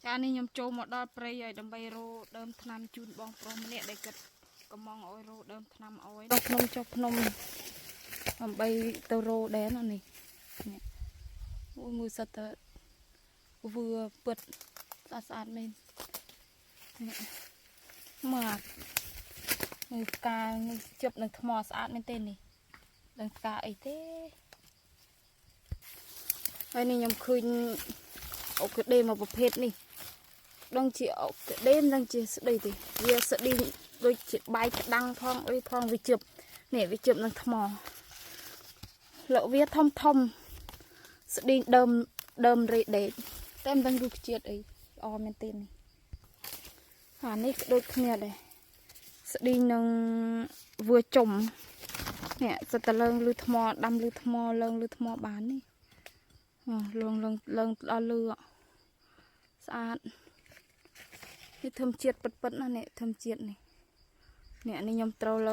ចានេះខ្ញុំចូលមកដល់ព្រៃហើយដើម្បីរកដើមថ្នាំជូនបងប្រុសម្នាក់ដែលគិតកំងឲ្យរកដើមថ្នាំឲ្យចុះភ្នំចុះភ្នំដើម្បីទៅរកដែរណានេះនេះអូយមួយសិតតើវឿពិតស្អាតស្អាតមែននេះមកនេះផ្កានេះជប់នឹងថ្មស្អាតមែនទេនេះដឹងផ្កាអីទេហើយនេះខ្ញុំឃើញអូកាដេមកប្រភេទនេះ ដឹងជាអូកាដេមិនដឹងជាស្ដីទេវាស្ដីដូចជាបាយក្តាំងផងអីផងវាជឹបនេះវាជឹបនឹងថ្មលក់វាធំធំស្ដីដើមដើមរេដេកតែមិនដឹងរុក្ខជាតិអីល្អមែនទេនេះអានេះក៏ដូចគ្នាដែរស្ដីនឹងវាចំនេះសិតតឡើងលឺថ្មដាំលឺថ្មឡើងលឺថ្មបាននេះអូលងលងឡើងដល់លឺស្អាត នេះធម្មជាតិពិតៗណាស់នេះធម្មជាតិនេះនេះអានេះខ្ញុំត្រូវលើ